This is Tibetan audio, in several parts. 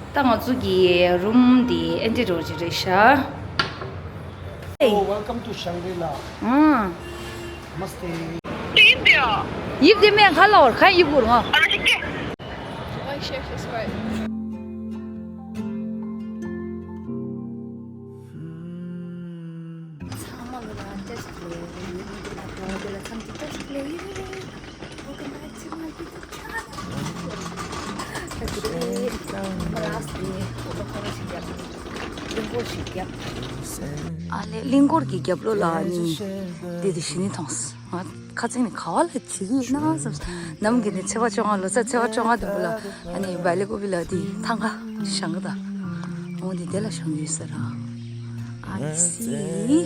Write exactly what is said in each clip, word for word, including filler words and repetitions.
ད་ང་ཚོ་གི་རུམ་འདི་ཨེ་འདྲ་རོ་ཅིག་རེད་ཤག Oh, welcome to Shangri-La. ཨང་། Namaste. ཡིབ་དེ་མེད་ཁ་ལོར་ཁ་ཡིབ་གུར་ང་། Like, share, subscribe. ཚང་མ་ལོ་ལ་བཀྲ་ཤིས་བདེ་ལེགས། ཡུལ་མི་དེ་ལ་གྲོང་སྡེ་ལ་འཚམས་འདྲི་བཀྲ་ཤིས་བདེ་ལེགས། Welcome back to my YouTube channel. ད་དེ་རིང་ང་རང་ཚོའི་གོམ་པ་ཁོ་རང་ཞིག་བརྒྱབ། གླིང་སྐོར་ཞིག་བརྒྱབ། ཨ་ལེ་གླིང་སྐོར་གྱི་རྒྱབ་ལོགས་ལ་ནི་དེ་དེ་ཞི་ནི་མཐོང་སོང་། ང་ཁ་ཚིག་ནི་ག་བ་ལ་བྱེད་ཀྱི་ཡོད་ན་བསམ་སོང་། ནམ་གྱི་ནི་ཚེས་པ་བཅོ་ལྔ་ལོ་གསར་ཚེས་པ་བཅོ་ལྔ་དུམ་བུ་ལ་ཨ་ནི་སྦེལ་ཀོབ་ལ་དེ་ཐང་ག་བཞེངས་གི་ད། འོ་དེ་དེ་ལ་བཞེངས་ཡོད་ས་ར། ཨ་ནི་སི།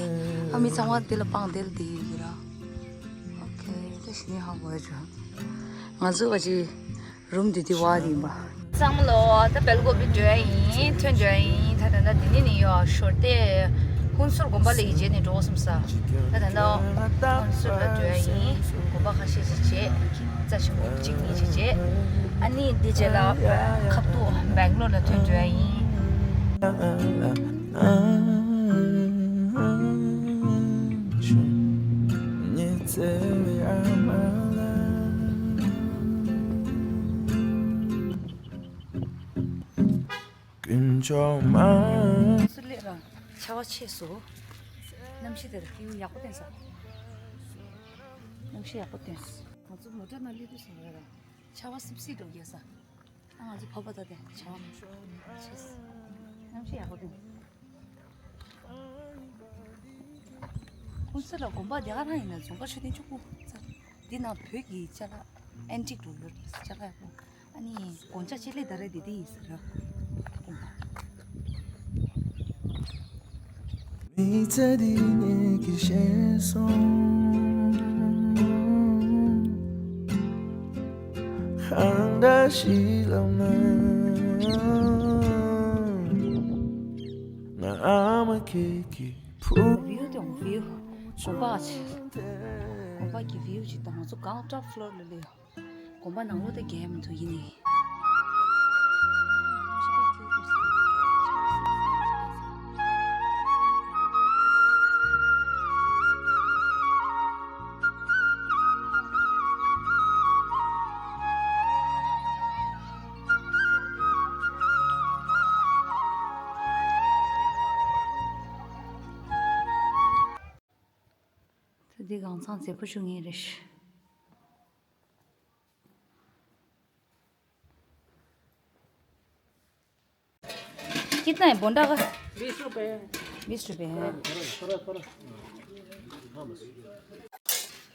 ཨ་མི་ཚང་མ་དེ་ལ་སྤང་དེ་ལ་དེ་ཡོད་ཀྱི་ར། ཨོ་ཁེ། ད་ཞི་ནི་ཧ་གོ་ཡ་བྱུང་། ང་ཚོ་བ་ཅི་རུམ་དེ་དེ་བ་དེ་ཡིན་པ། ཚང་མ་ལོ་ད་སྦེལ་ཀོབ་འགྲོ་ཡ་ཡིན། ཐོན་འགྲོ་ཡ་ཡིན། ད་ད་ད་དེ་ནས་ནི་ཡོ་ཞོར་དེ་ཧུན་སུར་དགོན་པ་ལ་ཡི་རྗེས་ནས་འགྲོ་བསམ་ས། ད་ད་ད་ཧུན་སུར་ལ་འགྲོ་ཡ་ཡིན། དགོན་པ་ཁ་ཤས་ཤིག་བྱས། རྩ་ཆེན་པོ་གཅིག་གཉིས་ཤིག་བྱས། ཨ་ནི་འདི་རྗེས་ལ་ཁ་ཐུག་སྦེང་ལོར་ལ་ཐོན་འགྲོ་ཡ་ཡིན། སུ་ལས་རང་ཆར་པ་ཆེ་སོ། གནམ་གཤིས་དེར་ཁྱེའུ་ཡག་པོ་བསྟན་ས། གནམ་གཤིས་ཡག་པོ་བསྟན་ས། ང་ཚོ་མོ་ཊ་ནང་སླེབས་དུས་སོང་རེད་ར། ཆར་པ་སིབ་སིབ་འགྲོ་རྒྱག་ས། ཨ་ང་ཚོ་བབ་པ་ད་དེ་ཆར་པ་ཆེ་ས། གནམ་གཤིས་ཡག་པོ་བསྟན། ཁོང་ཚོ་ལ་དགོན་པ་དེ་ག་རང་ཡིན་ན་རྫོང་དཀར་མཆོད་རྟེན་ཆུང་ཀུ་ཙམ། འདི་ནང་བོད་ཀྱི་ཅ་ལག་ཨན་ཊིག་འགྲོ་ཡོད་རེད། ཅ་ལག་ཡག་པོ། ཨ་ནི་དགོན་ཆ་ཆེ་ལེ་ད་རེད་དེ་དེ་ཡིན་ཟེར་ར། མི་ཚེ་འདི་ཉིད་ཀྱི་ཤེས་སོང་། གང་འདྲ་ཞིག་ལ་མིན། ང་ཨ་མ་ཁྱེད་ཀྱི་བུ། བིའུ་དང་བིའུ། དགོན་པ་ཆེ། དགོན་པ་གི་བིའུ་ཅིག་དང་ང་ཚོ་གང་ཊོབ་ཕློར་ལ་སླེབས་ཡོད། དགོན་པ་ནང་ལོགས་དེ་རྒྱས་མི་འདུག་ཡིན་ནའི། ད་འདི་གང་ཚང་མཛེས་པོ་བྱུང་ངེས་རེད། कितना है बोंडा का? बीस रुपए है। बीस रुपए है।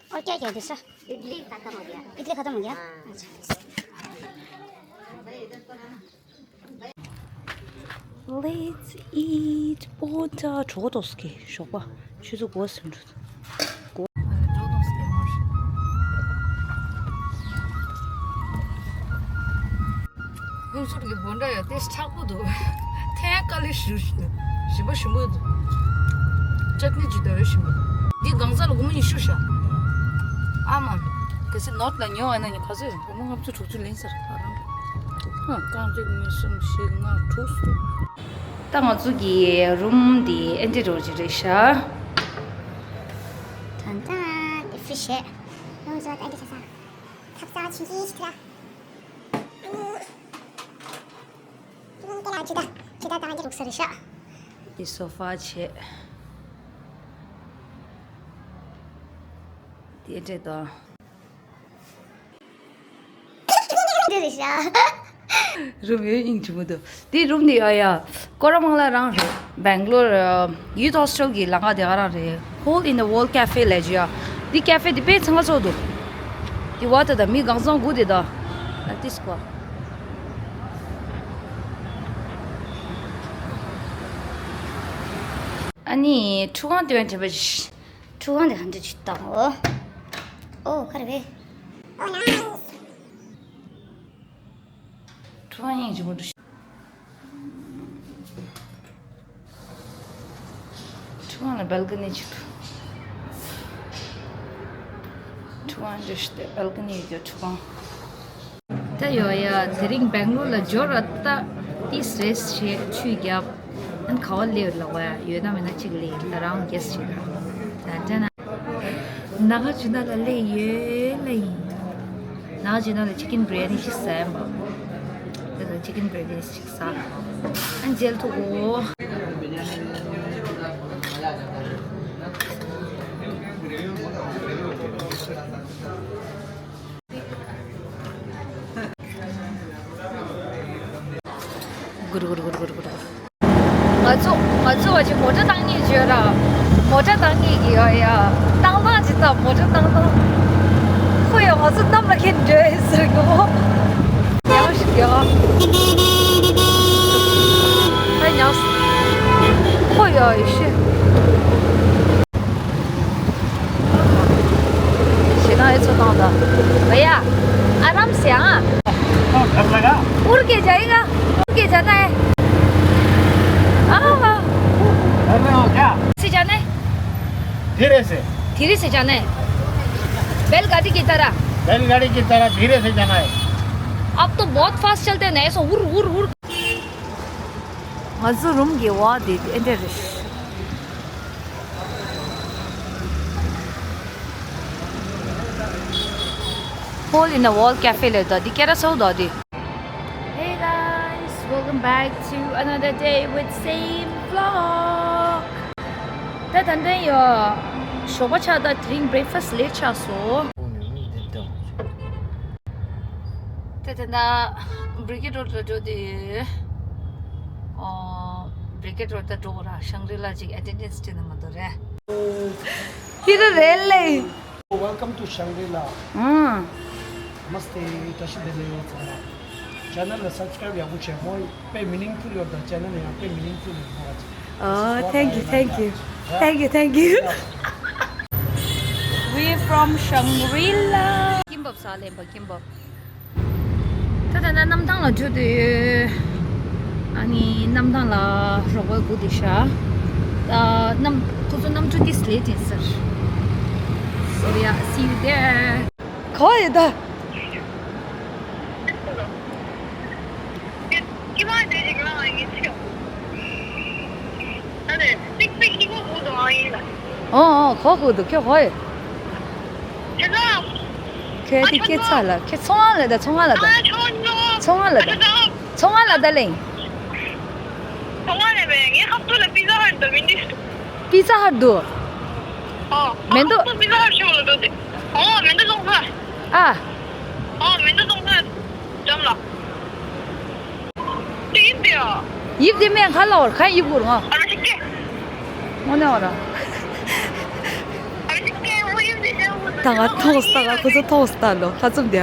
और क्या क्या है दूसरा? इडली खत्म हो गया। इडली खत्म हो गया? हाँ। अच्छा। Let's eat pota. གྲོད་ཁོག་ཏོག་ཙམ་ཞོགས་པ་ཆུ་ཚོད་དགུ་པ་ཟིན་འགྲོ། དགུ་པ། ཧུན་སུར་གྱི་སྦོ་འདྲ་ཡོད་དེ་ཆག་པོ་འདུག་ཐན་ཀ་ལི་ཞུ་ཞུ་ཞིམ་པོ་ཞིམ་པོ་འདུག་ཅག་ནི་ཇི་ལྟར་ཞིམ་པོ། འདི་གང་ཟག་ལ་སྒོར་མོ་ཉི་ཤུ་ཤ། ཨ་མ། གལ་སྲིད་ནོར་ལ་ཉོ་བ་ན་ནི་ག་ཚོད་སྒོར་མོ་ལྔ་བཅུ་དྲུག་ཅུ་ལེན་ས་རེད་ད་རང་། ཨ་རྐང་བརྒྱད་གཉིས་གསུམ་བཞི་ལྔ་དྲུག་ད་ང་ཚོ་གི་རུམ་འདི་ཨེ་འདྲ་རོ་ཅིག་རེད་ཤག་ད་ད་ཧྥི་ཤེ། ཡོངས་སུ་ཨེ་འདྲ་བྱས་ས། ཐབ་ཚང་ཆུང་ཆུང་ཞིག་ཐལ། ཨ་ནི་དེ་ལ་ཇི་ལྟར་ཇི་ལྟར་དང་འདི་འདུག་ས་རེད་ཤག་འདི་སོ་ཕ་བྱས། དེ་འདྲས་དང་། འདི་རེད་ཤག་རུམ་ཡོད་སྙིང་རྗེ་མོ་འདུག་དེ་རུམ་འདི་ཡ་ཡ། ཀོ་ར་མང་ལ་རང་རེད། སྦེང་ལོར་ཡུ་ཐ་ཧོ་སི་ཊེལ་གི་ལམ་ཁ་དེ་ག་རང་རེད། Hole in the Wall Cafe ལབ་ཅིག་ཡ། འདི་ཀ་ཧྥེ་འདི་དཔེ་ཚང་ཀ་ཚོགས་འདུག་འདི་བ་ད་ད་མི་གང་ཚང་སྒུག་དེ་ད། ཨ་ཏིས་ཀོ། ཨ་ནི་ཁྲུས་ཁང་དེ་བས་འདྲ་པ་ཞིག་ཁྲུས་ཁང་དེ་ག་འདྲ་ཅིག་བཏང་འོ། ཨོ་ག་རེ་བས། ཁྲུས་ཁང་སྙིང་རྗེ་མོ་འདུག་ཁྲུས་ཁང་ལ་སྦལ་ཀོ་ནི་ཅིག་འདུག་ཁྲུས་ཁང་འདྲ་ཞིག་སྟེ་སྦལ་ཀོ་ནི་ཡོད་རྒྱུ་ཁྲུས་ཁང་། ད་ཡོ་ཡ་དེ་རིང་སྦེང་ལོར་ལ་འབྱོར་ར་ད། ཏིས་རེས་བྱས་ཆུ་བརྒྱབ། ཨན་ག་བ་ལེ་ལ་བ་ཡོད་ན་མེད་ན་གཅིག་ལེ་ལ་རང་གེས་ཅིག་ལ་ད་ད་ན་ན་ག་ཇུ་ན་ལ་ལེ་ཡོད་ལ་ཡིན། ན་ག་ཇུ་ན་ལ་ཅི་ཀིན་བི་རི་ཡ་ནི་ཅིག་ཟ་ཡིན་པ། ད་ད་ཅི་ཀིན་བི་རི་ཡ་ནི་ཅིག་ཟ། ཨན་ཇེལ་ཐུག་གོ། གུར་གུར་གུར་གུར་གུར། ང་ཚོ་ང་ཚོ་བ་ཅིག་མོ་ཊ་བཏང་ཉེས་བརྗོད་ར། མོ་ཊ་བཏང་ཉེས་ཀྱི་ཡོད་ཡ། བཏང་བཏང་ཅི་ལྟ་མོ་ཊ་བཏང་བཏང་། ཁོ་ཡང་ང་ཚོ་གནམ་ལ་ཁྱེར་འགྲོ་ཡི་ཟེར་གི་མོ། ཉག་ཤི་ཡ། ཨ་ཉག་ཁོ་ཡ་ཡི་ཤི། ཞེ་སྡང་ཨེ་ཚོ་བཏང་ད། བ་ཡ། ཨ་རམ་སེ་ཨ། और कैसे जाएगा? और कैसे जाना है? हाँ, हाँ। कर रहे हो क्या? से जाना है? धीरे से। धीरे से जाना है। बैलगाड़ी की तरह। बैलगाड़ी की तरह धीरे से जाना है। आप तो बहुत फास्ट चलते हैं ना, ऐसा हुर, हुर, हुर। ང་ཚོ་རུམ་གྱི་བ་དེ་ཨེ་འདྲ་རེད། Hole in a wall cafe ལ་ད་དེ་ཀེ་ར་སོ་ད་དེ། Hey guys, welcome back to another day with same vlog. ད་ད་འདྲ་ཡོ། ཞོགས་པ་ཆགས་ད་དེ་རིང་breakfast late ཆགས་སོ། ད་ད་ད་Bricket Road ལ་འགྲོ་དུས། ཨོ། Bricket Road ད་འགྲོ་ར་ཤང་རི་ལ་ཅིག་attendance སྤྲད་ན་མ་འདོད་རེད། ཧི་རུ་རེད་ལེ། Welcome to Shangri-La. ཨང་། Namaste, བཀྲ་ཤིས་བདེ་ལེགས་ཚང་མ། Channel ལ་subscribe ཡག་པོ་བྱས་ཧོ། དཔེ་meaningful ཡོད་ད་channel ཡང་དཔེ་meaningful ཡོད་ཧོ། Oh, thank you, thank you. Thank you, thank you. We're from Shangri-La. ཀིམ་བབ་ས་ལེན་པ་ཀིམ་བབ། ད་ད་ད་གནམ་ཐང་ལ་འགྲོ་དུས། ཨ་ནི་གནམ་ཐང་ལ་རོགས་པ་སྒུག་དེ་ཤ། ད་གནམ་ཁོ་ཚོ་གནམ་གྲུ་ཏིས་ལེ་ཏིན་སར། So yeah, see you there. ག་བ་ཡོད་ད། ཨོ་ཨོ་གོ་གོ་འདུག་ཁྱོད་གོ་ཡོད། ཁྱོད་དེ་སྐད་ཆ་ལ་ཁྱོད་ཚོང་ཨ་ལ་ད་ཚོང་ཨ་ལ་ད། ཚོང་ཨ་ལ་ད། ཚོང་ཨ་ལ་ད་ལེ། Pizza Hut འདུག་མེ་འདུག་ཨ། འགྲམ་ལ། དེ་ཡིན་ཏེ་ཡ། ཡིབ་དེ་མེད་ཁ་ལ་བར་ཁ་ཡིབ་དགོས་ར་ང་། ཨ་ར་ཤི་ཀེ། དངོས་གནས་བ་ར། ཨ་ར་ཤི་ཀེ་ཧུ་ཡིབ་དེ་ཤ་ཧུ། ད་ང་ཐོག་སྟ་ག་ཁོ་ཚོ་ཐོག་སྟ་ལོ་ཁ་ཚུམ་དེ།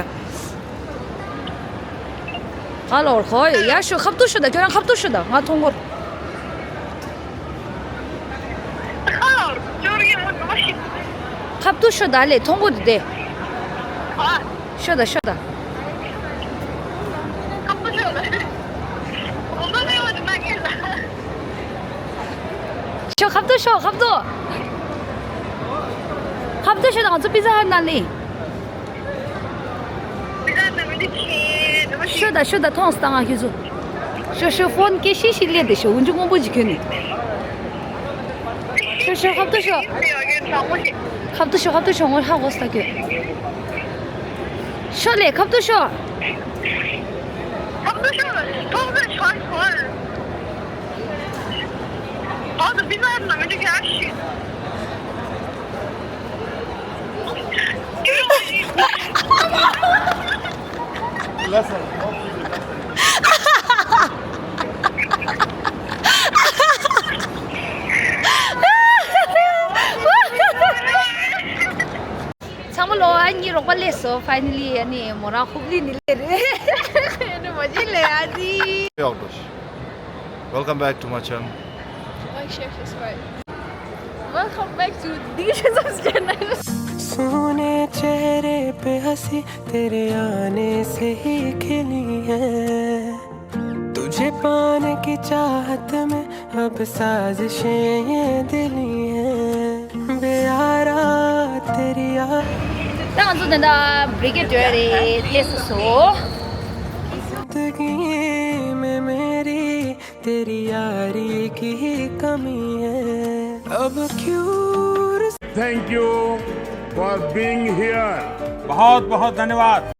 ཁ་ལ་བར་ཁོ་ཡ་ཤོ་ཁབ་ཏུ་ཤོ་ད་ཁྱོད་རང་ཁབ་ཏུ་ཤོ་ད་ང་ཐོང་གོ། ཁབ་ཏུ་ཤོ་ད་ལེ་ཐོང་གོ་དེ། ཤོ་ད་ཤོ་ད། ཤོ་ཁབ་ཏུ་ཤོ་ཁབ་ཏུ། ཁབ་ཏུ་ཤོ་ད་ང་ཚོ་Pizza Hut ནང་ལེ། ཤོ་ད་ཤོ་ད་ཐོང་སྟ་ང་ཁྱེད་ཚོ། ཤོ་ཤོ་ཕོན་སྐད་ཤིག་ཤིག་སླེབས་དེ་ཤོ་འུན་ཇུ་སྔོན་པོ་ཅིག་ཁྱོད་ནི། ཤོ་ཤོ་ཁབ་ཏུ་ཤོ། ཁབ་ཏུ་ཤོ་ཁབ་ཏུ་ཤོ་ངོ་ཧ་གོ་སྟ་ཁྱོད། ཤོ་ལེ་ཁབ་ཏུ་ཤོ། ཚང་མ་ལོ་ཨ་ནི་རོགས་པ་ལས་སོ་finally ཨ་ནི་མོ་རང་ཧུབ་ལི་ནི་ལས་རེད། ཨ་ནི་མོ་ཇི་ལས་ཨ་ནི། Welcome back to my channel. Like, share, subscribe. Welcome back to D J Sam's channel. सूने चेहरे पे हंसी तेरे आने से ही खिली है। तुझे पाने की चाहत में अब साजिशें ये दिली हैं। बेयारा तेरी याद। ད་ང་ཚོ་ད་ལྟ་Bricket Road ལ་སླེབས་སོང་། जिंदगी में मेरी तेरी यारी की ही कमी है अब क्यों। Thank you for being here. बहुत बहुत धन्यवाद।